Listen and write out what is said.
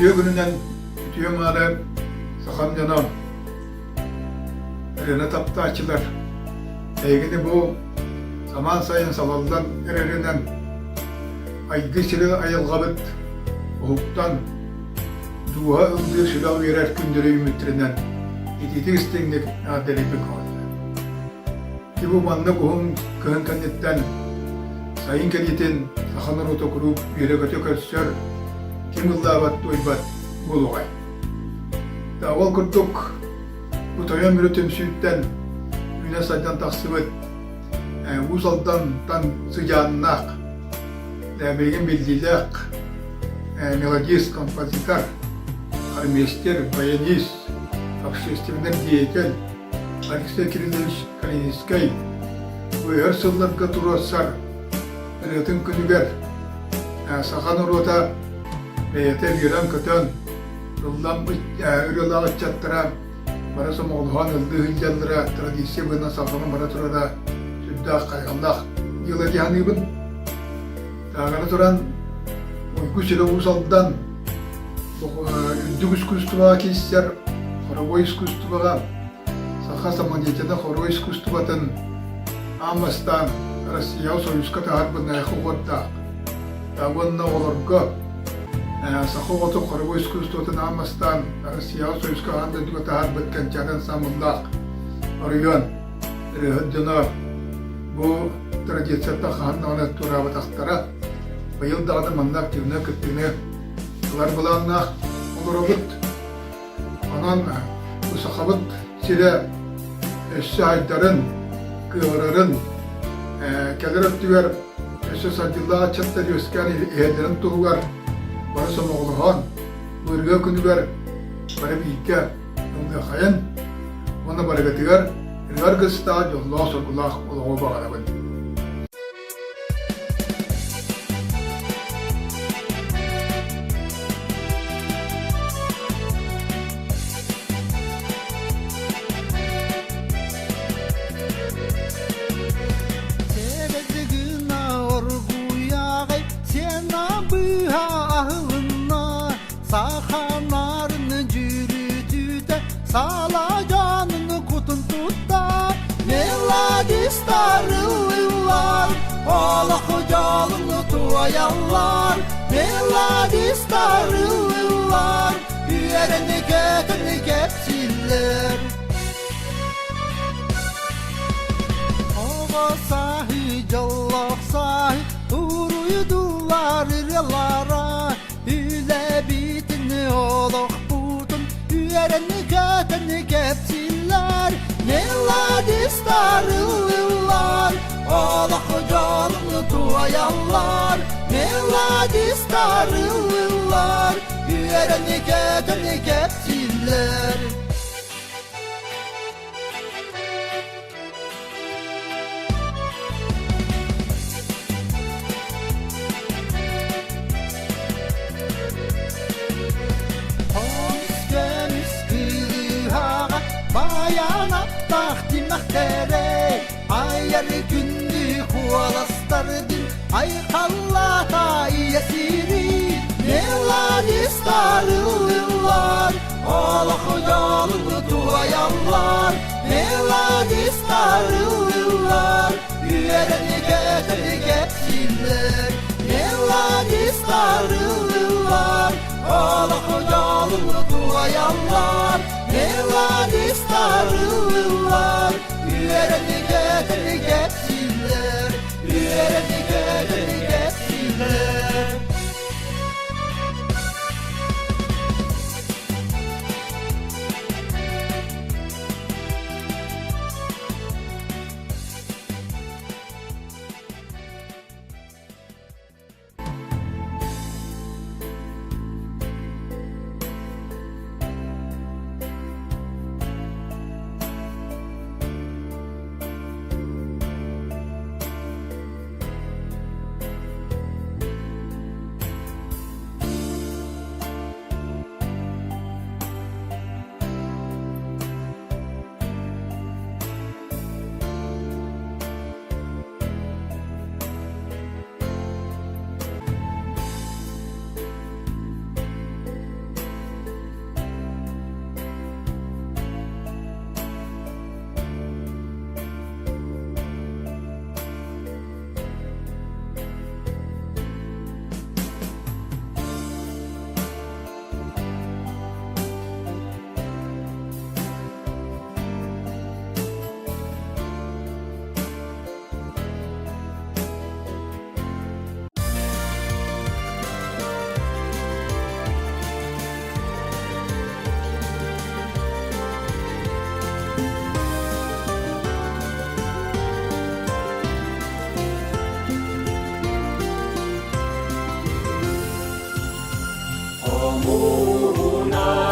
Үтүө күнүнэн үтүө мааны сахам дьоно, ырыаны таптааччылар, эһигини бу самаан сайын салаллан эрэринэн айгы сири айылҕабыт уһуктан, дууһа ыллыыр сүрэх үөрэр күннэри үүммүттэринэн итиитик истиҥник эҕэрдэлиирбин көҕүллэ. Ити бу маннык уһун кыһын кэнниттэн сайын кэлиитин саха норуота куруук үөрэ-көтө көрсөр, ким ыллаабат-туойбат буолуоҕай. Да ол курдук бу Тойон Мүрү түмсүүттэн үүнэ сайдан тахсыбыт Уус Алдантан сыдьааннаах, билигин биллиилээх мелодист, композитор, армейстер, баянист, общественный деятель Алексей Кириллович Калининскай өр сылларга туруорсар ырыатын күнүгэр саха норуота бэйэтэ үөрэн-көтөн, ыллам ырыалаах ыччаттара бары сомоҕолоһон ыллыы сылдьаллара традиция быһыытынан салҕанан бара турара сүрдээх хайҕаллаах дьыала дии саныыбын. Тааганы туран Уйгу сирэ Уус Алдан үрдүк искусствоҕа киирсэр хоровой искусствоҕа саха самодеятельнай хоровой искусствотын аан бастаан Россияҕа Союзка таһаарбыт Найахы уоттаах уонна оҕолорго саха оҕото хоровой искусствотын аан бастаан Россияҕа Союзка аан дойдуга таһаарбыт Кэнчээри ансамбллаах оройуон ырыаһыт дьоно бу традицияттан хаһан даҕаны туораабатахтара. Быйыл даҕаны манна активнай кыттыыны ылар былааннаах олоробут. Онон бу Сахабыт сирэ өссө айдарын, кыаҕырарын, кэлэр өттүгэр өссө сайдыылаах ыччаттар үөскээн иһэллэрин туһугар бары сомоҕолоһон, бу ырыа күнүгэр бары бииргэ ыллыахайын уонна барыгытыгар ырыа аргыстаах дьоллоох-соргулаах олоҕу баҕарабын. Сэрэдигина оргуйаҕай сена быыһа аһылынна саханарын дьүрүтүтэ сала дьонун кутун тутта мелодистар ыллыыллар олох дьолун туойаллар мелодистар ыллыыллар үөрэн-көтөн кэпсииллэр Оҕо сааһы дьоллоох сааһы уруйдуулар ырыалара Үлэбитин олохпутун үөрэн-көтөн кэпсииллэр Мелодистар ыллыыллар олох дьолун туойаллар Мелодистар ыллыыллар үөрэн-көтөн кэпсииллэр Көмүс кыыһаҕа баян аттаах тимэхтэрэ айар күндү куоластардын айхаллаата ийэ сири мелодистар ыллыыллар олох дьолун туойаллар мелодистар ыллыыллар үөрэн-көтөн кэпсииллэр мелодистар ыллыыллар олох дьолун туойаллар мелодистар ыллыыллар үөрэн-көтөн кэпсииллэр үөрэн-көтөн кэпсииллэр. Хомуһунан.